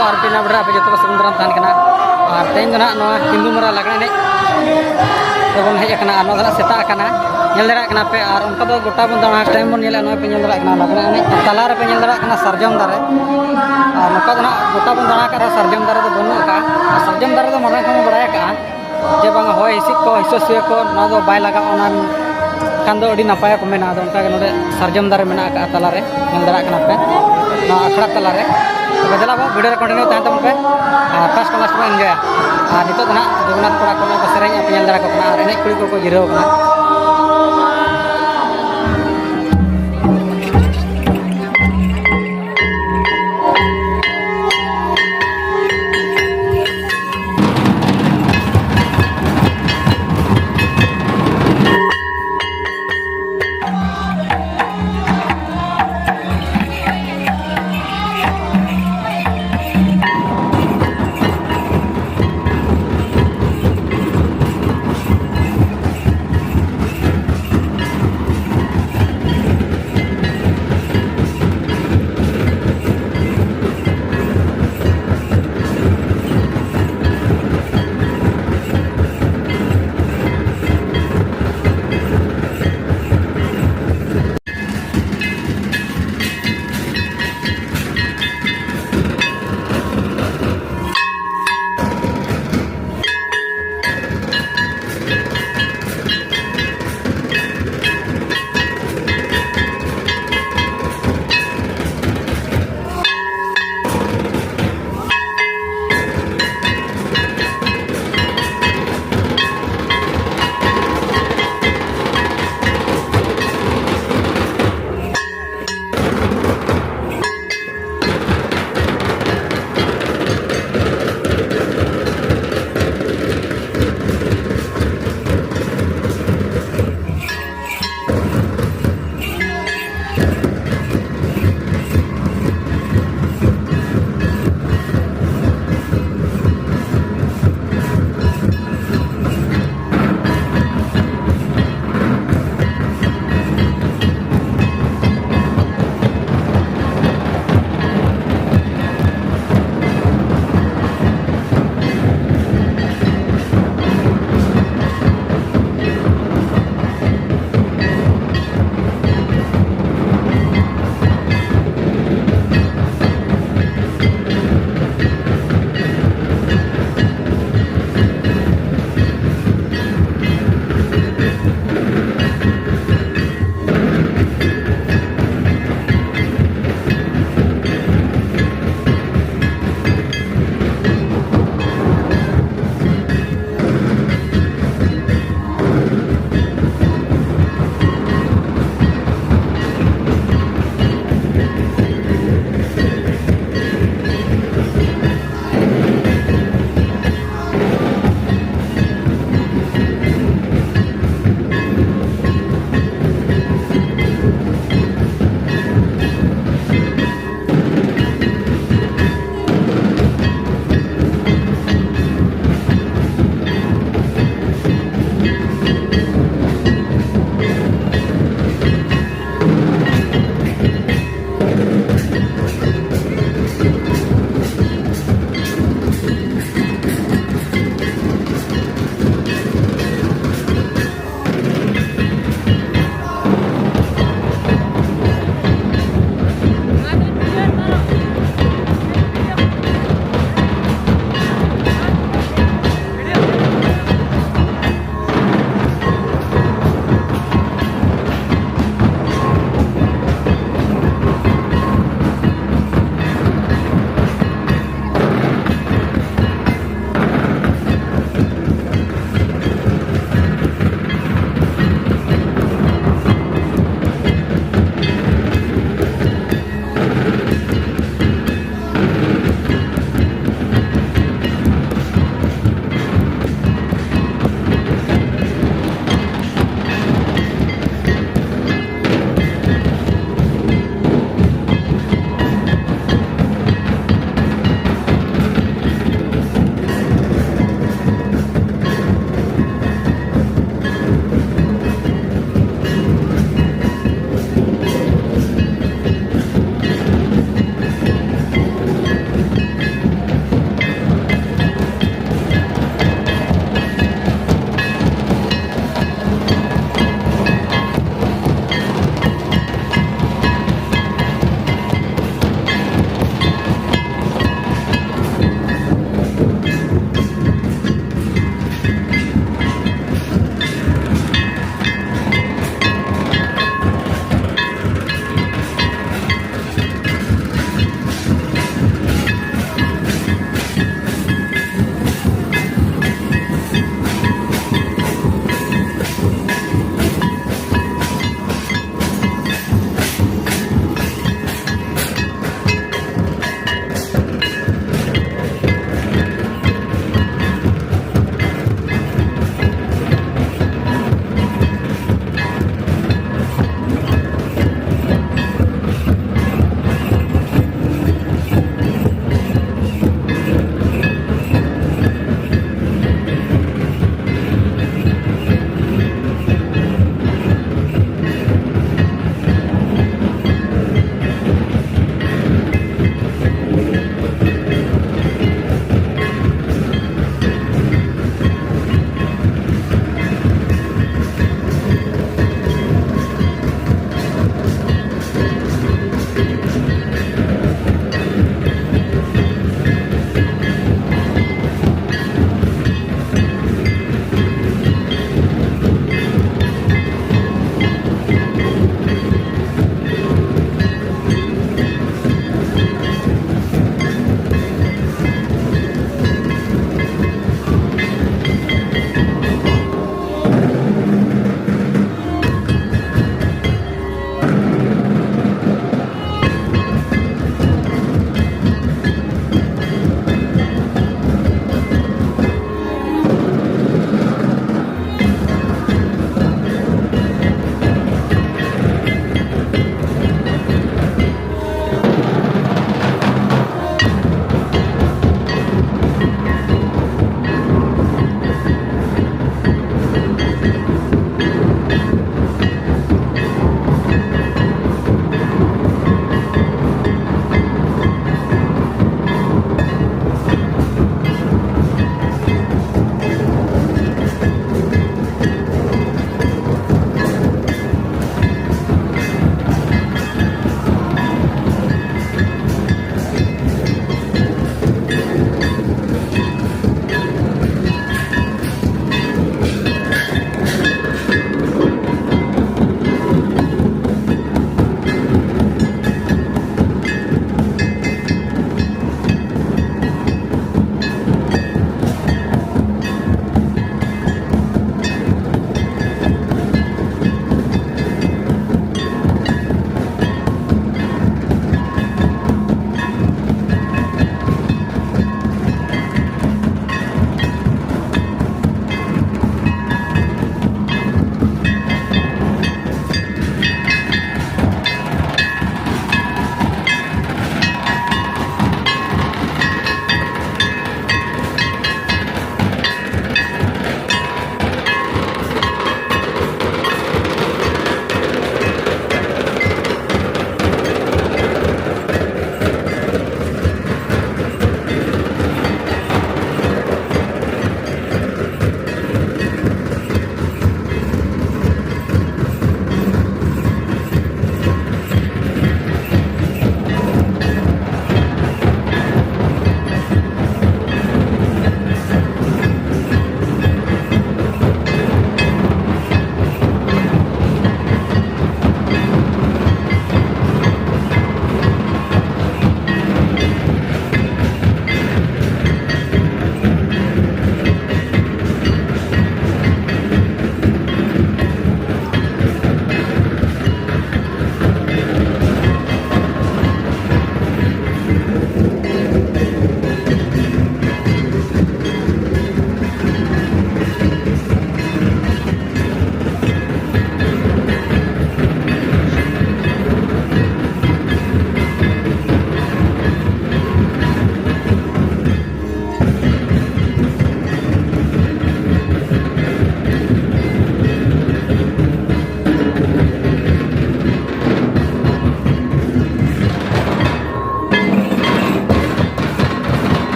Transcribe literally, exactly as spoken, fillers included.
ᱟᱨ ᱢᱤᱫᱴᱮᱱ ᱱᱟᱣᱟ video ᱨᱮ ᱟᱯᱮ ᱡᱚᱛᱚ ᱠᱚ ᱥᱟᱹᱜᱩᱱ ᱫᱟᱨᱟᱢ ᱛᱟᱦᱮᱱ ᱠᱟᱱᱟ᱾ ᱟᱨ ᱛᱮᱦᱮᱧ ᱫᱚ ᱱᱟᱦᱟᱜ ᱱᱚᱣᱟ ᱠᱤᱱᱫᱩ ᱢᱟᱨᱟ ᱞᱟᱜᱽᱬᱮ ᱮᱱᱮᱡ ᱨᱮᱵᱚᱱ ᱦᱮᱡ ᱟᱠᱟᱱᱟ᱾ ᱟᱨ ᱱᱚᱣᱟ ᱫᱚ ᱱᱟᱦᱟᱜ ᱥᱮᱛᱟᱜ ᱟᱠᱟᱱᱟ, ᱧᱮᱞ ᱫᱟᱲᱮᱭᱟᱜ ᱠᱟᱱᱟ ᱯᱮ᱾ ᱟᱨ ᱚᱱᱠᱟ ᱫᱚ ᱜᱚᱴᱟ ᱵᱚᱱ ᱫᱟᱬᱟ, time ᱵᱚᱱ ᱧᱮᱞᱮᱫᱼᱟ, ᱱᱚᱜᱼᱚᱭ ᱯᱮ ᱧᱮᱞ ᱫᱟᱲᱮᱭᱟᱜ ᱠᱟᱱᱟ ᱞᱟᱜᱽᱬᱮ ᱮᱱᱮᱡ, ᱟᱨ ᱛᱟᱞᱟ ᱨᱮᱯᱮ ᱧᱮᱞ ᱫᱟᱲᱮᱭᱟᱜ ᱠᱟᱱᱟ ᱥᱟᱨᱡᱚᱢ ᱫᱟᱨᱮ᱾ ᱟᱨ ᱱᱚᱝᱠᱟ ᱫᱚ ᱱᱟᱦᱟᱜ ᱜᱚᱴᱟ ᱵᱚᱱ ᱫᱟᱬᱟ ᱟᱠᱟᱫ ᱨᱮᱦᱚᱸ ᱥᱟᱨᱡᱚᱢ ᱫᱟᱨᱮ ᱫᱚ ᱵᱟᱹᱱᱩᱜ ᱟᱠᱟᱫᱼᱟ᱾ ᱟᱨ ᱥᱟᱨᱡᱚᱢ ᱫᱟᱨᱮ ᱫᱚ ᱢᱟᱲᱟᱝ ᱠᱷᱚᱱ ᱵᱚᱱ ᱵᱟᱲᱟᱭ ᱟᱠᱟᱫᱼᱟ ᱡᱮ ᱵᱟᱝᱟ ᱦᱚᱭ ᱦᱤᱸᱥᱤᱫ ᱠᱚ, ᱦᱤᱥᱟᱹ ᱥᱩᱭᱟᱹ ᱠᱚ, ᱱᱚᱣᱟ ᱫᱚ ᱵᱟᱭ ᱞᱟᱜᱟᱜᱼᱟ, ᱚᱱᱟ ᱠᱷᱟᱱ ᱫᱚ ᱟᱹᱰᱤ ᱱᱟᱯᱟᱭᱟ ᱠᱚ ᱢᱮᱱᱟ᱾ ᱟᱫᱚ ᱚᱱᱠᱟ ᱜᱮ ᱱᱚᱰᱮ ᱥᱟᱨᱡᱚᱢ ᱫᱟᱨᱮ ᱢᱮᱱᱟᱜ ᱟᱠᱟᱫᱼᱟ ᱛᱟᱞᱟᱨᱮ, ᱧᱮᱞ ᱫᱟᱲᱮᱭᱟᱜ ᱠᱟᱱᱟ ᱯᱮ ᱱᱚᱣᱟ ᱟᱠᱷᱲᱟ ᱛᱟᱞᱟᱨᱮ᱾ ᱛᱚᱵᱮ ᱫᱮᱞᱟ ᱵᱚ video ᱨᱮ continue ᱛᱟᱦᱮᱱ ᱛᱟᱵᱚᱱ ᱯᱮ, ᱟᱨ first ᱠᱷᱚᱱ last ᱵᱚᱱ enjoyᱟ᱾ ᱟᱨ ᱱᱤᱛᱚᱜ ᱫᱚ ᱱᱟᱦᱟᱜ ᱡᱚᱜᱚᱱᱱᱟᱛᱷ ᱠᱚᱲᱟ ᱠᱚ ᱱᱚᱜᱼᱚᱭ ᱠᱚ ᱥᱮᱨᱮᱧ ᱟᱯᱮ ᱧᱮᱞ ᱫᱟᱲᱮ ᱟᱠᱚ ᱠᱟᱱᱟ, ᱟᱨ ᱮᱱᱮᱡ ᱠᱩᱲᱤ ᱠᱚᱠᱚ ᱡᱤᱨᱟᱹᱣ ᱟᱠᱟᱱᱟ᱾